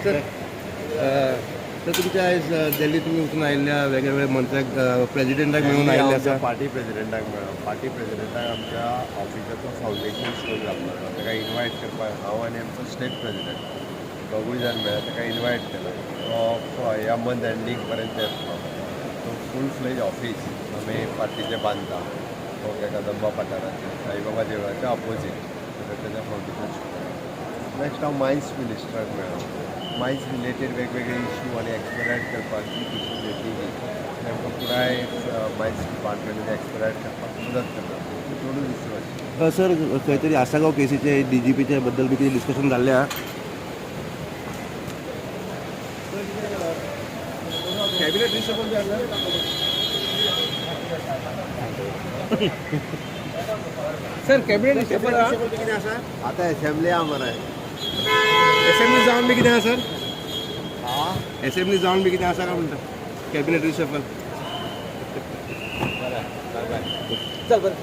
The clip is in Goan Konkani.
सर, सर, तुमच्या आयज दिल्ली तुमी वचून आयिल्ल्या वेगळ्या वेगळ्या मंत्र्याक, प्रेजिडेंटाक मेळून आयिल्ले आसा. पार्टी प्रेसिडेंटाक मेळ्ळो. पार्टी प्रेसिडेंटाक आमच्या ऑफिसाचो फावंडेशन स्टोन घातलो. ताका इनवायट करपाक हांव आनी आमचो स्टेट प्रेसिडेंट दोगूय जाण मेळ्ळा. ताका इनवायट केला. तो ह्या मंथ एंडींग पर्यंत येतलो. तो फूल फ्लेज ऑफीस आमी पार्टीचें बांदता, ओके, कदंबा पठाराचेर, साईबाबा देवळाच्या ऑपोजीट. ताच्या फावंडेशन स्टोन. नेक्स्ट हांव मायन्स मिनिस्टराक मेळ्ळो. मायन्स रिलेटेड वेगवेगळे इशू आनी एक्सपेडायट करपाक जी इशू घेतली, आमकां पुराय मायन्स डिपार्टमेंट एक्सपेडायट करपाक मदत करता. दोनूच इशू आशिल्ले. सर, खंय तरी आसागांव केसीचे डीजीपीचे बद्दल बी कितें डिस्कशन जाल्लें आहा? कॅबिनेट रिशफल बी आसा? सर, कॅबिनेट रिशफल रिशफल बी कितें आसा? आतां एसेंब्ली आहा मरे. एसेंब्ली जावन बी कितें आसा, सर? एसेंब्ली जावन बी कितें आसा काय म्हणटा, कॅबिनेट रिशफल? बरें, बाय बाय. चल बरें.